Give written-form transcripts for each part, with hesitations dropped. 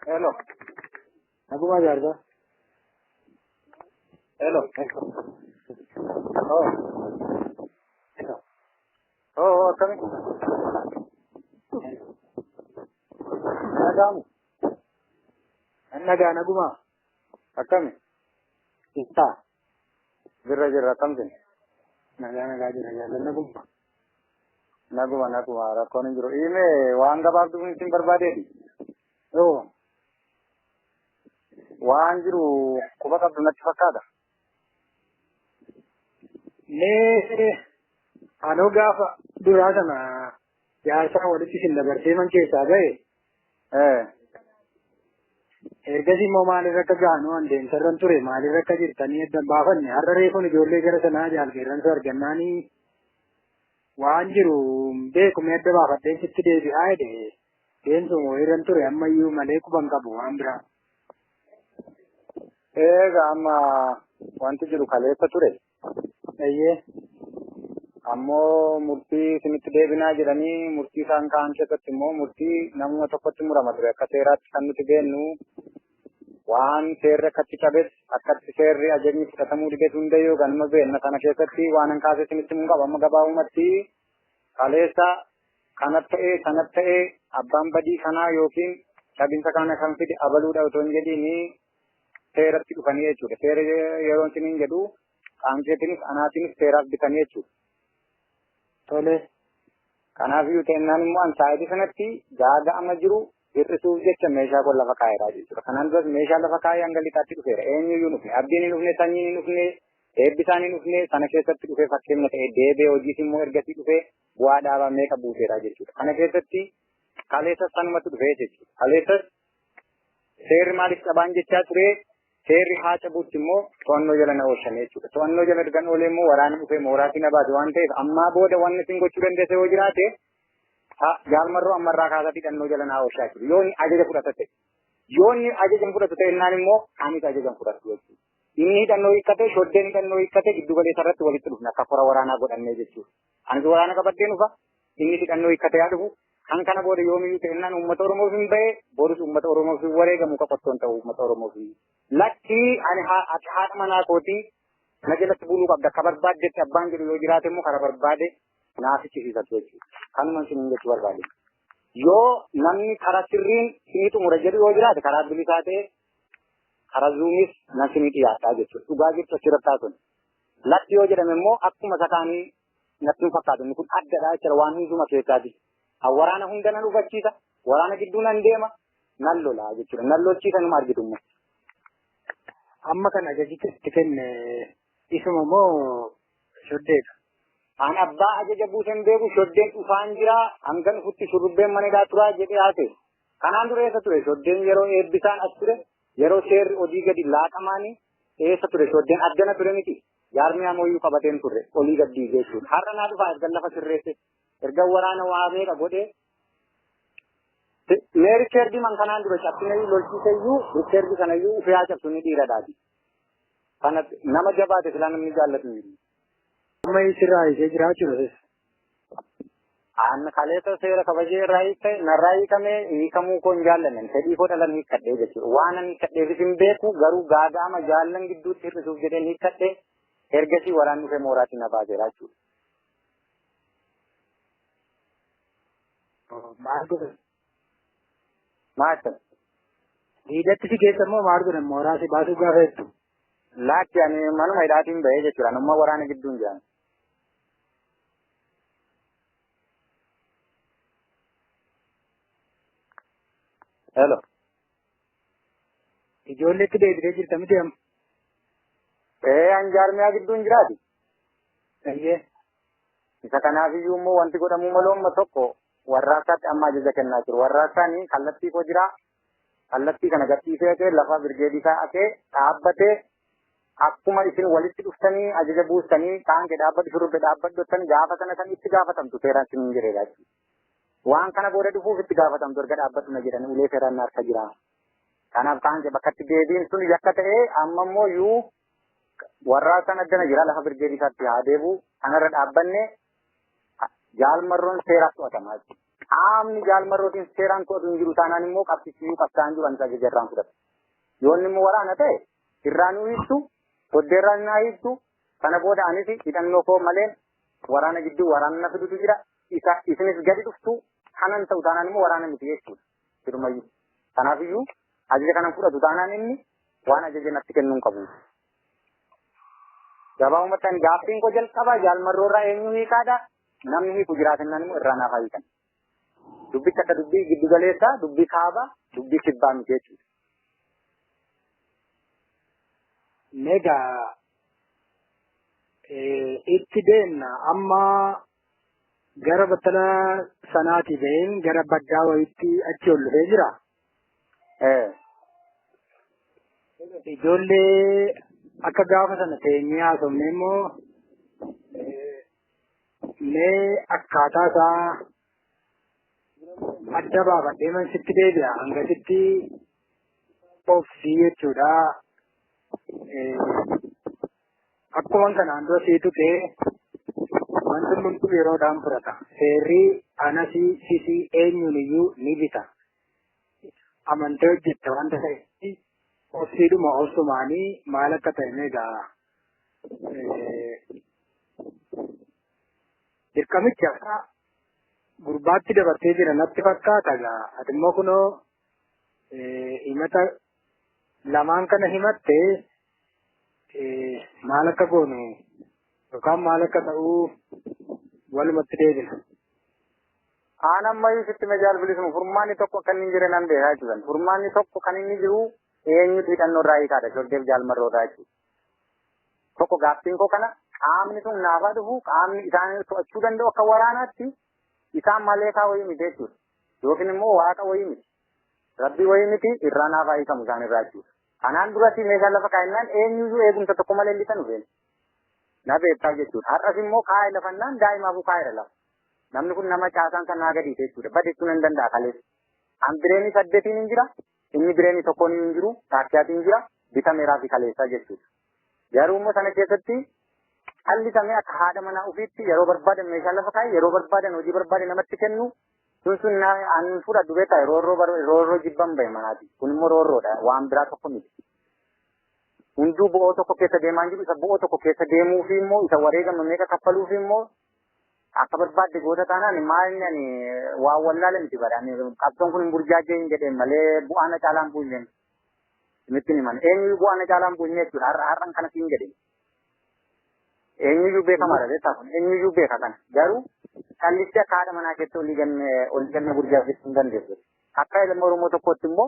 Hello. Nagumaa jaarsaa. Hello. Oh. Oh, oh, akkami? Nagaamu. Nagaa nagumaa. Akkami? Ibsaa. Jirra jirra akkamsin? Nagaa nagaa jira jaallan nagumaa. Naguma naguma rakkoon hin jiru. Ime waan gabaabduu isin barbaadeeti. Oo. Waan jiru quba qabdu natti fakkaata. Mee anoo gaafa duraa sana jaarsaa walitti isin dabarsee man keessaa ba'e ergasii immoo maalirra akka gaanu an deemsarran ture maalirra akka jirtanii addan baafanne har'a reefuun ijoollee gara sanaa jaalkeerransa argannaanii waan jiru beeku mee adda baafadheen sitti deebi'aa jedhe deemsuma wayiirran ture ammayyuu malee quban qabu waan biraa. Egaa amma wanti jiru kaleessa ture. Eeyyee. Ammoo murtii isinitti deebinaa jedhanii murtii isaan ka'an keessatti immoo murtii namuma tokkotti murama ture. Akka seeraatti kan nuti beennu waan seerri akkatti cabes akkatti seerri ajajni fudhatamuu dides hundayyuu ganuma beenna sana keessatti waan hin kaase isinitti himuu qaba. Amma gabaabumatti kaleessa kana ta'ee sana ta'ee abbaan badii kanaa yookiin cabinsa kana kan fide abaluudha otoo hin jedhiini seeratti dhufanii jechuudha. Seera yeroo isiniin jedhu qaamseetiinis anaatiinis seeraaf bitanii jechuudha. Tole. Kanaafiyyuu ta'ennaan immoo an sa'aatii sanatti gaaga'ama jiru hir'isuuf jecha meeshaa kun lafa kaa'eera jechuudha. Kanaan duras meeshaa lafa kaa'ee hanga lixaatti dhufeera. Eenyuyyuu hin dhufne. Abdiin hin dhufne, sanyiin hin dhufne, eebbisaan hin dhufne sana keessatti dhufee fakkeenya ta'e deebi'ee hojiis immoo ergasii dhufee bu'aa dhaabaa meeqa buuseera jechuudha. Kana keessatti kaleessas sanumatti dhufee jechuudha. Kaleessas seerri maaliif cabaan jechaa ture seerri haa cabuutti immoo to'annoo jala na oolchame jechuudha. To'annoo jala ergan oolee immoo waraana dhufee mooraatii na baase waan ta'eef ammaa booda wanni isin gochuu dandeesse yoo jiraate jaalmarroo ammarraa kaasatii hidhannoo jala naa oolchaa jiru. Yoo inni ajaja fudhata ta'e. Yoo inni ajaja hin fudhatu ta'e innaan immoo anis ajaja hin fudhatu jechuudha. Inni hidhannoo hiikkate, shoddeen hidhannoo hiikkate giddu galeessa irratti walitti dhufna akka kora waraanaa godhannee jechuudha. Anis waraana qabadheen dhufa, inni hidhannoo hiikkate yaa dhufu. Kan kana booda yoomiyyuu ta'ennaan uummata Oromoof hin ba'e, borus uummata Oromoof hin wareegamu qaqottoon ta'u uummata Oromoof. Lakkii ani ati haadha manaa kootii na jalatti buluu qabda akka barbaaddetti abbaan jedhu yoo jiraate immoo karaa barbaade naaf ichisiisatu jechuudha. Kanuma isiniin jechuu barbaade. Yoo namni karaa sirriin sinii xumura jedhu yoo jiraate karaa bilisaa ta'e karaa zuumis nan sinii dhiyaadhaa jechuudha. Dhugaa jirtu achirratti haasofne. Lakki yoo jedhame immoo akkuma isa kaanii natti hin fakkaatu. Inni kun addadha jechuudha waan hunduma keessaati. Waraana hunda nan hubachiisa, waraana gidduu nan deema, nan lola jechuudha. Nan lolchiisa numa argitu immoo. Amma kan ajajicha itti kenne isuma moo shoddeedha? An abbaa ajaja buusen beeku shoddeen dhufaan jira hanga dhufutti shurrubbeen mana hidhaa turaa jedhee haasa'e. Kanaan dura eessa ture shoddeen yeroo eebbisaan as ture yeroo seerri olii gadi laaqamaanii eessa ture shoddeen addana ture miti. Jaarmiyaa mooyyuu qabateen turre olii gad diigee jechuudha. Har'a naa dhufaa erga lafa sirreesse erga waraana waa meeqa godhee mee rikeerdii man kanaan dura cabsineyyuu lolchiiseyyuu rikeerdii sanayyuu ufee haa cabsu ni dhiiradhaati. Kana nama jabaate silaa namni jaallatu hin jiru. Amma sirraa hiikee jira jechuudha. An kaleessa seera kabajee irraa hiike narraa hiikame hiikamuu koo hin jaallanne fedhii koo dhalan hiikkadhee jechuudha. Waan ani hiikkadheefis hin beeku garuu gaaga'ama jaallan gidduutti hir'isuuf jedheen hiikkadhe ergasii waraanni dhufee mooraatiin na baaseera jechuudha. Maal godhan? Maal jedhan? Diidatti si keessa immoo maal godhan mooraa si baasuu gaafa jettu? Lakki ani manuma hidhaatiin bahee jechuudha. Anummaa waraana gidduu hin jiran. Hello. Ijoolleetti deebitee jirta miti amma? Ee an jaarmiyaa gidduu hin jiraati. Eeyyee. Isa kanaafiyyuu immoo wanti godhamuu malu amma tokko warraaqsaatti amma ajaja kennaa jiru. Warraaqsaan kallattii koo jira. Kallattii kana gadhiisee haqee lafa birgeedii isaa haqee dhaabbatee akkuma isin walitti dhuftanii ajaja buustanii qaanqee dhaabbadhu shurrubbee dhaabbadhu jettan gaafa sana kan itti gaafatamtu seeraan siniin jedheera jechuudha. Waan kana booda dhufuuf itti gaafatamtu erga dhaabbadhu na jedhan ulee seeraan na harka jira. Kanaaf qaanqee bakka itti deebiin sun yakka ta'ee amma immoo yuu warraa san addana jira lafa birgeedii isaatti haa deebi'u kanarra dhaabbanne jaalmarroon seeraaf to'atama jechuudha. Qaamni jaalmarrootiin seeraan to'atu hin jiru taanaan immoo qabsichiyyuu qabsaa'aan jiru anis ajaja irraan fudhatu. Yoo inni immoo waraana ta'e irraa nu hiiktu, foddeerraa naa hiiktu, kana booda anis hidhannoo koo malee waraana gidduu waraana na fidutu jira. Isa isinis gadi dhuftu kanan ta'u taanaan immoo waraana miti jechuudha. Sirumayyuu. Kanaafiyyuu ajaja kanan fudhatu taanaan inni waan ajaja natti kennuu hin qabu. Gabaabumatti ani gaaffiin koo jalqaba jaalmarroorraa eenyu hiikaadha. Namni hiiku jiraatennaan immoo irraa naaf hiikan. Dubbichi akka dubbii giddu galeessaa, dubbii kaabaa, dubbii kibbaa miti jechuudha. Meegaa itti deemna amma gara battala sanaati ba'een gara baddaa wayiitti achi ol dhufee jira. Ijoollee akka gaafa sana teenyee haasofne immoo mee akkaataa isaa adda baafadhee man sitti deebi'a hangasitti obsii jechuudha. Akkuma kanaan dura sii tuqee wanti hundumtuu yeroodhaan fudhata. Seerri anasii sisii eenyuun iyyuu ni bita. Amantee hojjette wanta ta'eef obsiidhuma obsumaanii maal akka ta'e meegaa dirqamicha gurbaatti dabartee jira natti fakkaata gaa. Ati immoo kunoo himata lamaan kana himatte maal akka goonu yookaan maal akka ta'uu walumatti deebina. Aan ammayyuu sitti mejaal bilisuma furmaanni tokko kan inni jire nan beekaa jechuudha. Furmaanni tokko kan inni jiru eenyutu hidhannoo irraa hiikaadha. Shordeef jaalmarroo irraa jechuudha. Tokko gaaffiin koo kana qaamni sun naafaa dhufu qaamni isaan to'achuu danda'u akka waraanaatti isaan maleekaa wayii miti jechuudha. Yookiin immoo waaqa wayii miti. Rabbii wayii miti irraa naafaa hiikamu isaan irraa jechuudha. Kanaan duratti meeshaa lafa kaa'ennaan eenyuyyuu eegumsa tokko malee lixan dhufeen. Na beektaa jechuudha. Har'as immoo kaa'e lafannaan daa'imaafuu kaa'eera lafa. Namni kun nama caasaan kan naa gadi jechuudha. Badechuun hin danda'a kaleessa. An bireenii saddeetiin hin jira. Inni bireenii tokkoon hin jiru. Taakkiyaatiin jira. Bitameeraa fi kaleessaa jechuudha. Garuu immoo sana keessatti callisamee akka haadha manaa ofiitti yeroo barbaadan meeshaa lafa kaa'e yeroo barbaadan hojii barbaadan namatti kennu sun sun an fudhadhu beektaa roorroo jibban bahe manaati. Kun immoo roorroodha. Waan biraa tokko miti. Hunduu bo'oo tokko keessa deemaa jiru isa bo'oo tokko keessa deemuu fi immoo isa wareegama meeqa kaffaluu fi immoo akka barbaadde goota taanaan maal inni ani waan wallaale miti bara. Ani qabsoon kun hin burjaajee hin jedheen malee bu'aa na caalaan bu'ineen. Nutti himan eenyuyyuu bu'aa na caalaan bu'inee jechuudha. Har'an kana siin jedheen. Eenyuyyuu beekamaadha beektaa kun eenyuyyuu beeka kana. Garuu callisti akka haadha manaa keetti olii ganne burjaajessuu hin dandeessu. Akka ilma Oromoo tokkootti immoo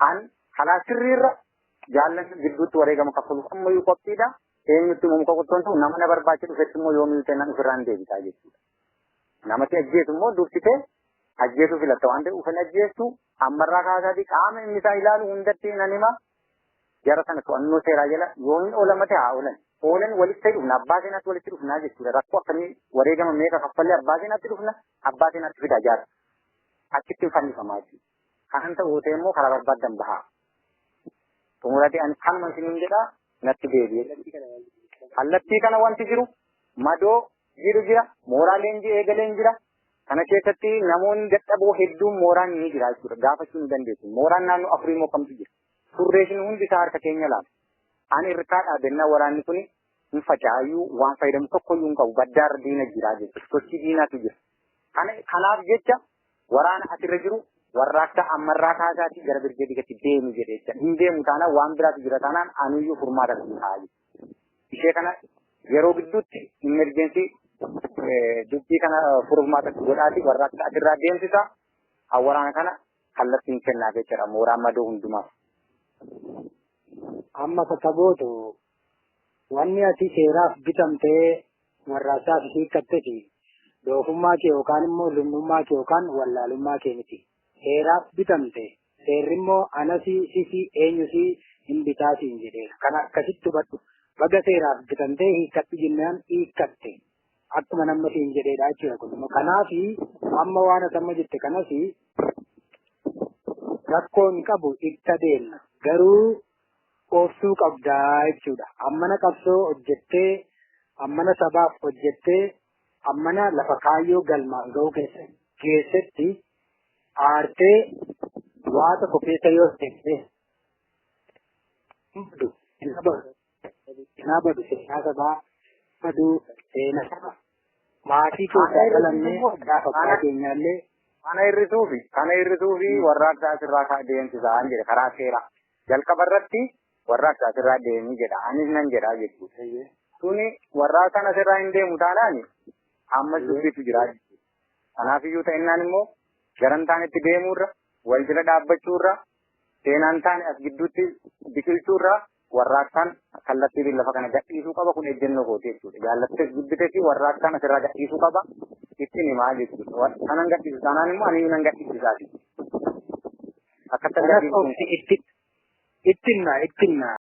an karaa sirriirra jaallan gidduutti wareegama kaffaluuf ammayyuu qophiidha. Eenyutti immoo muka qottoon ta'u nama na barbaachisu dhufetti immoo yoomiyyuu ta'e ofirraa hin deebitaa jechuudha. Namatti ajjeesu immoo dursitee ajjeesuu filatta waan ta'eef ufin ajjeestu ammarraa kaasaatii qaama inni isaa ilaalu hundatti nan hima. Jara sana to'annoo seeraa jala yoo hin oolamate haa oolan. Oolan walitti dhufna abbaa seenaatti walitti dhufnaa jechuudha. Rakkoo akkamii wareegama meeqa kaffallee abbaa seenaatti dhufna abbaa seenaatti fidaa jaara. Achitti hin fannifamaa jechuudha. Kan ta'u ta'e immoo karaa barbaaddan bahaa. Xumurate ani kanuma isiniin jedhaa natti deebi'e. Kallattii kana wanti jiru madoo jiru jira mooraa leenjii eegaleen jira. Kana keessatti namoonni dadhaboo hedduun mooraan ni jira jechuudha. Gaafachuu ni dandeessu. Mooraan naannoo afurii immoo kamtu jira. Surreeshin hundi isaa harka keenya laata. Ani irkaa dhaabennaa waraanni kun hin facaayyuu waan fayyadamu tokkoyyuu hin qabu. Baddaarra diina jira jechuudha. Sochii diinaatu jira. Kanaaf jecha waraana asirra jiru warraaqsa ammarraa kaasaatii gara birgeedii gadi deemu jedhee jecha. Hin deemu taanaan waan biraatu jira taanaan anuyyuu furmaata kan ta'a jechuudha. Ishee kana yeroo gidduutti emerjensii dubbii kana furmaata godhaati warraaqsa asirraa deemsisa. Waraana kana kallattiin kennaa jechuudha mooraa madoo hundumaaf. Amma takka gootu wanni ati seeraaf bitamtee warraaqsaaf hiikkatteti doofummaa kee yookaan immoo lunnummaa kee yookaan wallaalummaa kee miti. Seeraaf bitamte seerri immoo anasii sisii eenyusii hin bitaasiin jedheera. Kana akkasitti hubadhu. Baga seeraaf bitamtee hiikkatti jennaan hiikkatte. Akkuma nama siin jedheedha jechuudha kun immoo. Kanaafi amma waan ati amma jette kanasi rakkoon qabu itti adeemna. Garuu obsuu qabdaa jechuudha. Ammana qabsoo hojjettee, ammana sabaaf hojjettee, ammana lafa kaayyoo galmaan ga'uu keessa keessatti aartee waa tokko keessa yoo seente seenaa badu, seenaa sabaa badu, seenaa maatii keessaa dhalannee gaafa abbaa keenyaallee. Kana hir'isuufi warraaqsa asirraa deemsisaa jedhe karaa seeraa. Jalqaba irratti warraaqsa asirraa deemii jedha. Anis nan jedha jechuudha. Tuni warraaqsaan asirraa hin deemu taanaan ammas dubbitu jira jechuudha. Kanaafiyyuu ta'innaan immoo garan taanetti deemuurra, wal jala dhaabbachuurra, seenaan taane as gidduutti biqilchuurra warraaqsaan kallattiin lafa kana gadhiisuu qaba, kun ejjennoo kooti jechuudha. Jaallattes jibbites warraaqsaan asirraa gadhiisuu qaba, ittiin himaa jechuudha. Kanan gadhiisu taanaan immoo ani nan gadhiisisaati. Akkatti Kanas itti ittinna ittinna.